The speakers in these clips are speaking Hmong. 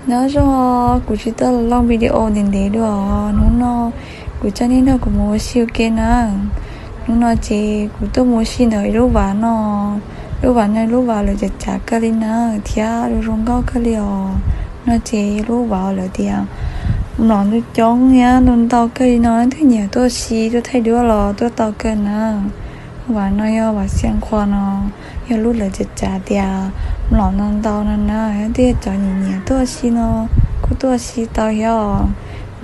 Nyob zoo, kuv tsis tau los looj video ntev ntev dua. Hnub no kuv coj nej nrog kuv mus ua si ua ke na. Hnub no ces kuv tuaj mus ua si ntawm ib lub vaj no. Lub vaj no lub vaj lawv cav cav kawg li na, thiab zoo zoo nkauj kawg li os. No ces lub vaj lawv tias mlom ntau coob thiab ntau ntau kawg li no, leej twg nyiam tuaj ua si tuaj thaij duab los tuaj tau kawg na. Vaj no yog vaj Xiav Qhua no, yog lub lawv cav cav tias mlom ntau ntau no na, leej twg cov nyiam nyiam tuaj ua si no kuj tuaj ua si tau thiab os.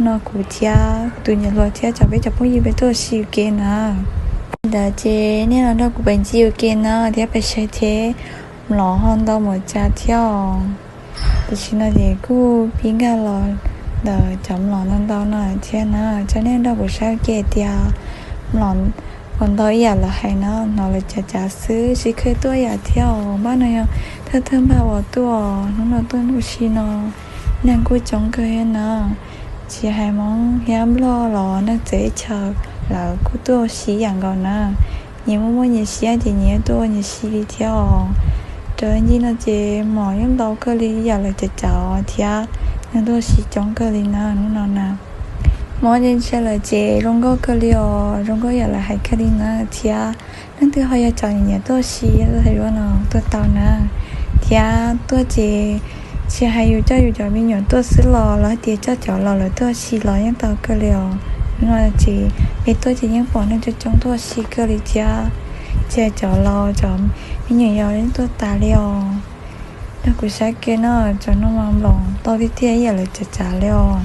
No kuv thiab kuv tus niam hluas thiab cov peb cov phooj ywg peb tuaj ua si ua ke na. Ntawd ces nej los nrog kuv pais ncig ua ke na thiab pais saib thiab mlom ho ntau npaum cas thiab os. Tam sim no ces kuj pib nkag los ntawm cov mlom ntau ntau no thiab na, coj nej nrog kuv saib ua ke tias mlom puas ntau ib yam lawv hais na, hnov lawv cav cav xwb tsis kheev tuaj ib yam thiab os. Npaj no yog thawj thawj npaj uas tuaj, hnub no tuaj ua si no, neeg kuj coob kawg thiab na. Tsis hais Hmoob thiab Nplog los neeg txawv teb chaws lawv kuj tuaj ua si ib yam nkaus na. Nyias muaj muaj nyias siab ces nyias tuaj ua nyias si li thiab os. Raws ncig no ces mlom yeej ntau kawg li ib yam lawv cav cav thiab neeg tuaj ua si coob kawg li na hnub no na. Hmoob ntsia ntsia lawm ces zoo nkauj kawg li os, zoo nkauj ib yam lawv hais kawg li na thiab. Leej twg ho yog cov nyiam tuaj ua si tuaj thaij duab no tuaj tau na. Thiab tuaj ces tsis hais yus coj yus cov me nyuam tuaj xwb los, los hais tias coj cov laus lawv tuaj ua si los yeej tau kawg li os. Hnub no ces peb tuaj ces yeej pom neeg coob coob tuaj ua si kawg li thiab. Tsis hais cov laus cov me nyuam yaus yeej tuaj tas li os. Nrog kuv saib ke no, cov no mas mlom ntau tiag tiag ib yam lawv cav cav li os.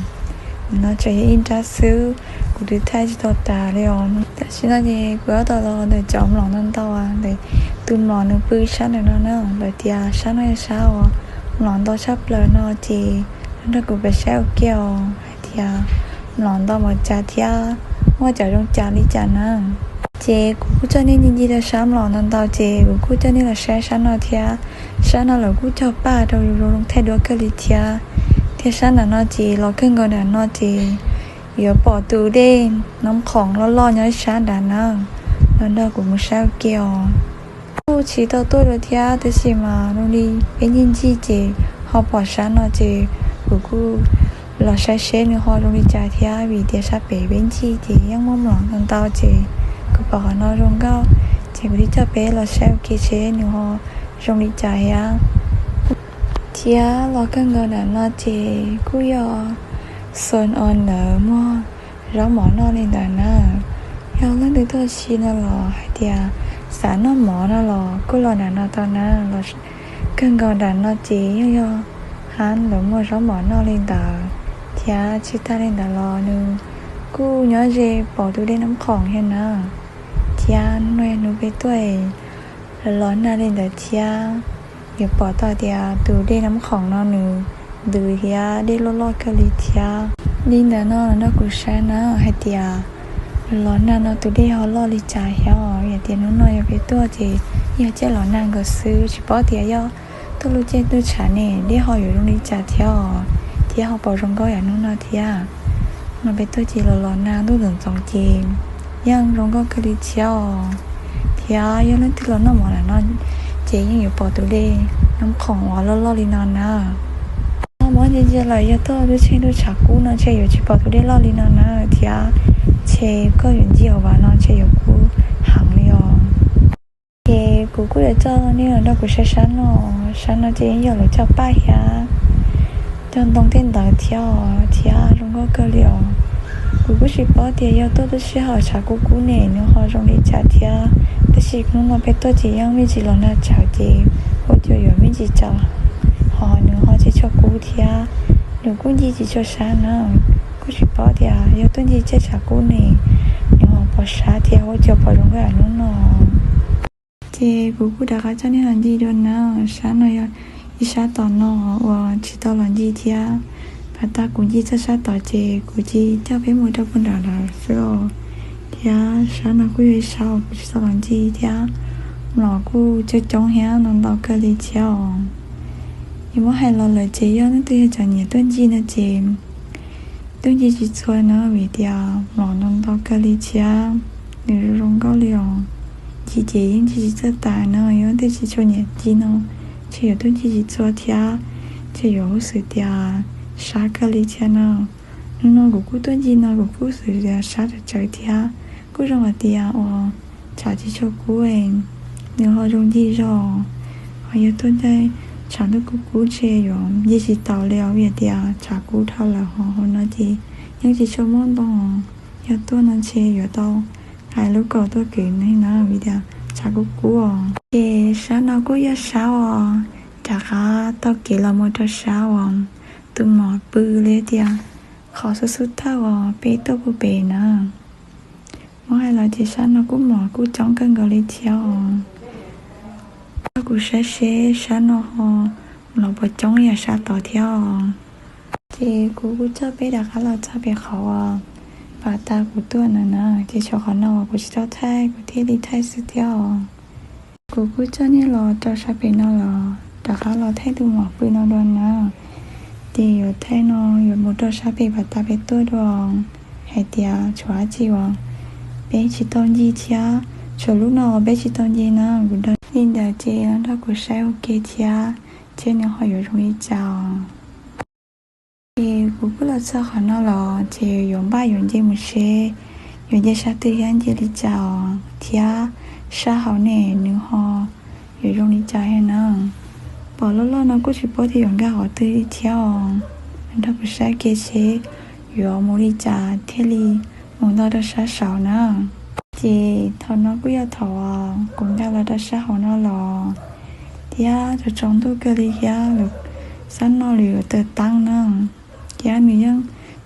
No tseem yog ib nrab xwb, kuv twb thaij tsis tau tas li os. Tam sim no ces kuv yuav tau los ntawm cov mlom ntau ntau, ntawm tus mlom nws pw sab ntawm no na, lawv tias sab no yog sab uas mlom ntau tshaj plaws no ces nrog kuv pais saib ua ke os hais tias mlom ntau npaum cas thiab muaj cov zoo cas li cas na. Ces kuv kuj coj nej ncig ncig rau sab mlom ntau ntau ces kuv kuj coj nej los saib sab no thiab. Sab no lawv kuj cog paj rau zoo zoo thaij duab kawg li thiab. Thiab sab nram no ces los kawg nkaus nram no ces yuav pom tus dej Nab Khoom loj loj nyob sab nrad na. Los nrog kuv mus saib ua ke os. Kuj tsis tau tuaj dua thiab tab sis mas zoo li peb ncig ncig ces ho pom sab no ces kuv kuj los saib seb nws ho zoo li cas thiab, vim tias sab pem peb ncig ces yeej muaj mlom ntau ntau ces kuv pom qhov no zoo nkauj ces kuv thiaj coj peb los saib ua ke seb nws ho zoo li cas thiab. Thiab los kawg nkaus nram no ces kuj yog xoo o ntawd muag zaub mov noj li ntawd na. Yog leej twg tuaj ua si no los hais tias xav noj mov no los kuj los nram no tau na. Los kawg nkaus nram no ces yeej yog hab ntawd muag zaub mov noj li ntawd. Thiab tsis tag li ntawd los nws kuj nyob ze pom tus dej Nab Khoom thiab na. Thiab hnub no yog hnub peb tuaj los nag li ntawd thiab yuav pom tau tias tus dej Nab Khoom no nws ntws thiab dej loj loj kawg li thiab. Li ntawd no los nrog kuv saib na hais tias los nag no tus dej ho loj li cas thiab os. Yog tias hnub no yog peb tuaj ces yog caij los nag nkaus xwb, tsis paub tias yog tuaj lub caij ntuj tshav ne dej ho yuav zoo li cas thiab os, thiab ho pom zoo nkauj yam hnub no thiab. No peb tuaj ces los los nag ntuj ntxoov ntxoov ces yeej zoo nkauj kawg li thiab os. Thiab yog leej twg los noj mov nram no ces yeej yuav pom tus dej Nab Khoom uas loj loj li no na. Noj mov ntsia ntsia lawm yog tuaj lub caij ntuj tshav kub no ntshe yuav tsis pom tus dej loj li no na, thiab ntshe koj yuav ncig hauv vaj no ntshe yuav kub heev li os. Ces kuv kuj yuav coj nej los nrog kuv saib sab no, sab no ces yeej yog lawv cog paj thiab cog ntoo tej ntawd thiab os, thiab zoo nkauj kawg li os. Kuv kuj tsis paub tias yog tuaj lub sij hawm tshav kub kub ne nws ho zoo li cas thiab, tab sis hnub no peb tuaj ces yeej me ntsis los nag tsawv ces ua cas yuav me ntsis tsawv, ho nws ho tsis tshua kub thiab, nws kuj ncig tsis tshua sab na. Kuj tsis paub tias yog tuaj ncig caij tshav kub ne nws ho pom sab thiab ua cas pom zoo nkauj yam hnub no. Ces kuv kuj rov qab coj nej los ncig dua na. Sab no yog ib sab tom no uas tsis tau los ncig thiab. Pas tag kuv ncig txog sab tod ces kuv cia coj peb mus rau puag nram lawm xwb os. Thiab sab no kuj yog ib sab uas kuv tsis tau los ncig thiab. Mlom kuj coob coob thiab ntau ntau kawg li thiab os. Yus muab hais los lawm ces yog leej twg yog cov nyiam tuaj ncig no ces tuaj ncig tsis txhua na, vim tias mlom ntau ntau kawg li thiab nws zoo zoo nkauj li os. Ncig ces yeej ncig tsis txawj tas na, yog leej twg tsis tshua nyiam ncig no ntshe yuav tuaj ncig tsis txhua thiab. Ces yuav ua xwm tias sab kawg li thiab no. Hnub no kuv kuj tuaj ncig no kuv kuj xwm tias sab tsawv tsawv thiab. Kuj zoo hais tias uas tshav tsis tshua kub, nws ho zoo ncig zog. Ho yog tuaj caij tshav ntuj kub kub ces yuav ncig tsis taus li os, vim tias tshav kub dhau lawm ho hauv no ces yeej tsis tshua muaj ntoo. Yog tuaj no ces yuav tau hais lub kaus tuaj kwv ne na, vim tias tshav kub kub os. Ces sab no kuj yog sab uas rov qab taug kev los mus rau sab uas tus mom pw li tias qhov xub xub thawj uas peb tuaj puag pem na. Muab hais los ces sab no kuj mom kuj coob kawg nkaus li thiab os. Coj kuv saib seb sab no ho los puas coob yam sab tod thiab os. Ces kuv kuj coj peb rov qab los txog pem qhov uas pas tas kuv tuaj no na, ces xyov qhov no uas kuv tsis tau thaij kuv thiaj li thaij xwb thiab os. Kuv kuj coj nej los rau sab pem no los rov qab los thaij tus mom pw no dua na. Ces yuav thaij no yuav mus rau sab pem pas tas peb tuaj dua, hais tias tshuav dab tsi uas peb tsis tau ncig thiab, tshuav lub no uas peb tsis tau ncig na. Kuv nrog li ntawd ces los nrog kuv saib ua ke thiab, thiab nws ho yuav zoo li cas os. Ces kuv kuj los txog qhov no los ces yuav npaj yuav nce mus seb yuav nce sab twg thiab nce li cas os, thiab sab hauv ne nws ho yuav zoo li cas thiab na. Pom loj loj no kuj tsis paub tias yuav nkag qhov twg li thiab os. Nrog kuv saib ke seb yuav mus li cas thiaj li mus ntau rau sab saud na. Ces thaum no kuj yog thaum kuv nkag los rau sab hauv no los thiab tsaus tsaus ntuj kawg li thiab, xab no lawv yuav taws taab na. Thiab nws yeej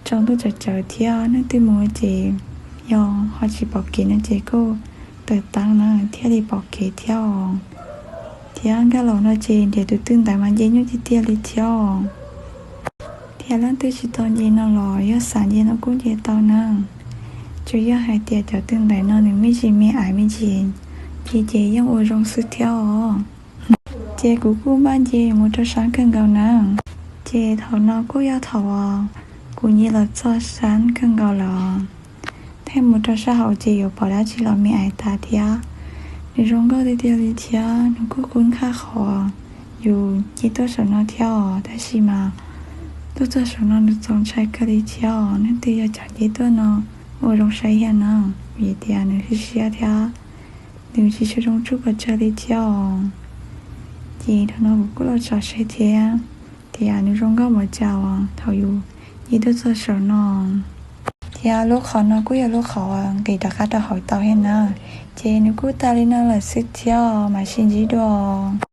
tsaus ntuj tsawv tsawv thiab, leej twg mus ces yog ho tsis pom kev no ces kuj taws taab na thiaj li pom kev thiab os. Thiab nkag los no ces nrhiav tus twg ntawd mas nce nyuaj tiag tiag li thiab os. Thiab leej twg tsis tau nce no los yog xav nce no kuj nce tau na. Tsuas yog hais tias cov twg ntawd no nws me ntsis me ais me ntsis, ces ces yeej ua zoo xwb thiab os. Ces kuv kuj npaj nce mus rau sab kawg nkaus na. Ces thaum no kuj yog thaum uas kuv nce los txog sab kawg nkaus lawm. Thaij mus rau sab hauv ces yuav pom dab tsi los me ais tas thiab. Nws zoo nkauj tiag tiag li thiab nws kuj kub nqhaj qhov yus nce tuaj saum no thiab os, tab sis mas tuaj txog saum no nws txaus ntshai kawg li thiab os. Leej twg yog cov nce tuaj no ua zoo saib thiab na, vim tias nws siab siab thiab nws tsis tshua zoo tsuj pes tsawg li thiab os. Ces thaum no kuv kuj los tsom saib thiab tias nws zoo nkauj npaum cas uas thaum yus nce tuaj txog saum no. Thiab lub qhov no kuj yog lub qhov nqis rov qab rau hauv tau thiab na. Ces nws kuj tas li no lawm xwb thiab os, mam sib ntsib dua.